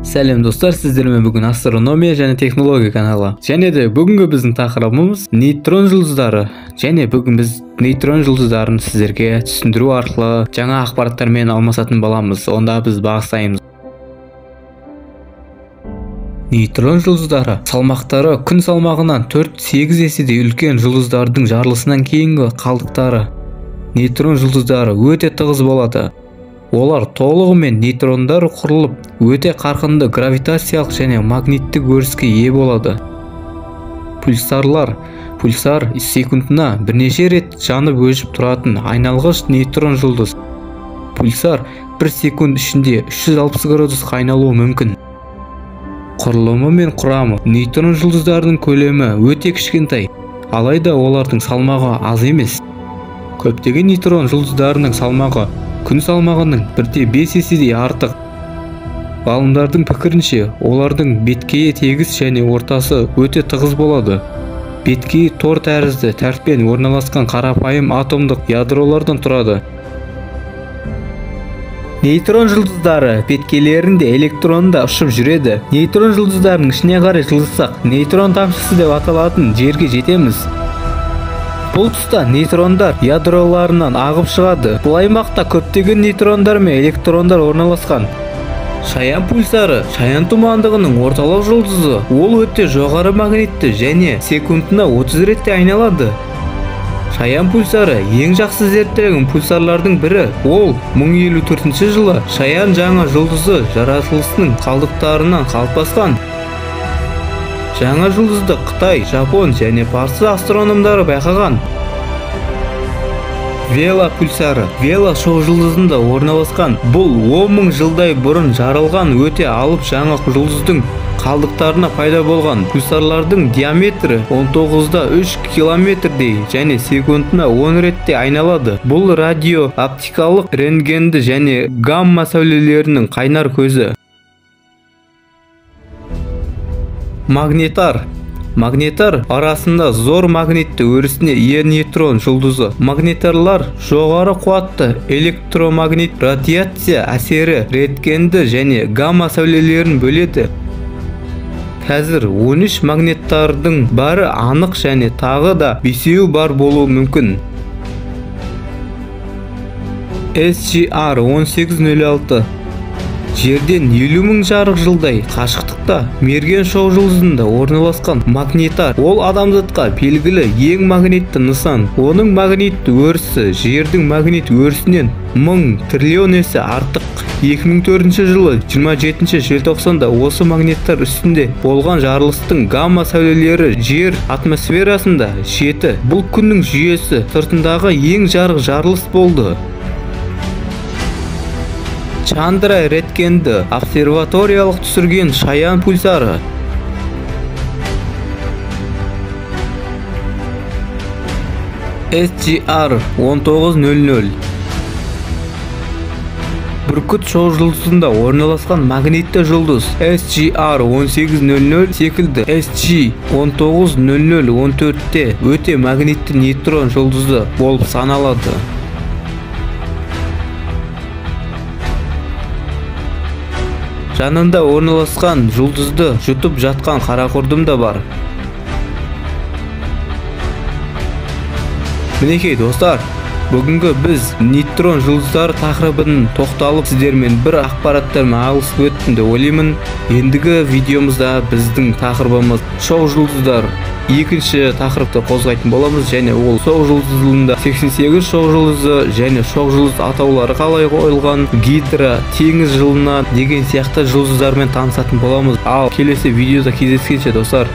Сәлем достар, сіздермен бүгін астрономия және технология каналы. Және де бүгінгі біздің тақырыбымыз нейтрон жұлдыздары. Және бүгін біз нейтрон жұлдыздарын сіздерге түсіндіру арқылы жаңа ақпараттармен алмасатын боламыз. Онда біз бастаймыз. Нейтрон жұлдыздары салмақтары күн салмағынан 4-8 еседей үлкен жұлдыздардың жарылысынан кейінгі қалдықтары. Нейтрон жұлдыздары өте тығыз болады. Олар толығымен нейтрондар құрылып, өте қарқынды гравитациялық және магниттік өріске ие болады. Пульсарлар. Пульсар секундына бірнеше рет жанып өшіп тұратын айналғыш нейтрон жұлдыз. Пульсар 1 секунд ішінде 360 градусқа айналуы мүмкін. Құрылымы мен құрамы. Нейтрон жұлдыздарының көлемі өте кішкентай, алайда олардың салмағы аз емес. Көптеген нейтрон жұлдыздарының салмағы күн салмағының 1,5 еседей артық. Ғалымдардың пікірінше, олардың беткейі тегіс және ортасы өте тығыз болады. Беткейі тор тәрізді тәртіппен орналасқан қарапайым атомдық ядролардан тұрады. Нейтрон жұлдыздары беткейлерінде электронда ұшып жүреді. Нейтрон жұлдыздарының ішіне қарай жылжысақ, нейтрон тамшысы деп аталатын жерге жетеміз. Бұл тұста нейтрондар ядроларынан ағып шығады. Бұл аймақта көптеген нейтрондар мен электрондар орналасқан. Шаян пульсары Шаян тұмандығының орталық жұлдызы. Ол өте жоғары магнитті және секундына 30 ретте айналады. Шаян пульсары ең жақсы зерттелген пульсарлардың бірі. Ол 1054 жылы Шаян жаңа жұлдызы жаратылысының қалдықтарынан қалыптасқан. Жаңа жұлдызды Қытай, Жапон және Парсы астрономдары байқаған. Вела пульсары Вела шоқжұлдызында орналасқан. Бұл 10 мың жылдай бұрын жарылған өте алып жаңа жұлдыздың қалдықтарына пайда болған. Пульсарлардың диаметрі 19,3 километрдей және секундына 10 ретте айналады. Бұл радио оптикалық рентгенді және гамма сәулелерінің қайнар көзі. Магнитар. Магнитар арасында зор магнитті өрісіне ие нейтрон жұлдызы. Магнитарлар жоғары қуатты электромагнит радиация әсері рентгенді және гамма сәулелерін бөледі. Қазір 13 магнитардың бары анық және тағы да 5-еуі бар болуы мүмкін. SGR 1806 Жерден 50 мың жарық жылдай қашықтықта Мерген шоқжұлдызында орналасқан магнитар. Ол адамзатқа белгілі ең магнитті нысан. Оның магнитті өрісі Жердің магнит өрісінен 1000 триллион есе артық. 2004 жылы 27 желтоқсанда осы магниттар үстінде болған жарылыстың гамма сәулелері Жер атмосферасында жеті. Бұл күннің жүйесі сыртындағы ең жарық жарылыс болды. Чандра рентгенді обсерваториялық түсірген Шаян пульсары. SGR 1900 Бүркіт шоқжұлдызында орналасқан магнитті жұлдыз SGR 1800 секілді SG 190014-те өте магнитті нейтрон жұлдызы болып саналады. Жанында орналасқан жұлдызды жұтып жатқан қара құрдым да бар. Мінекей достар, бүгінгі біз нейтрон жұлдыздары тақырыбын тоқталып сіздермен бір ақпараттармен алысып өттім деп ойлаймын. Ендігі видеомызда біздің тақырыбымыз шоқжұлдыздар. Екінші тақырыпты қозғайтын боламыз және ол шоқжұлдызында 88 шоқжұлдызы және шоқжұлдыз атаулары қалай қойылған, гидра, теңіз жылына деген сияқты жұлдыздармен танысатын боламыз. Ал келесі видеода кездескенше достар.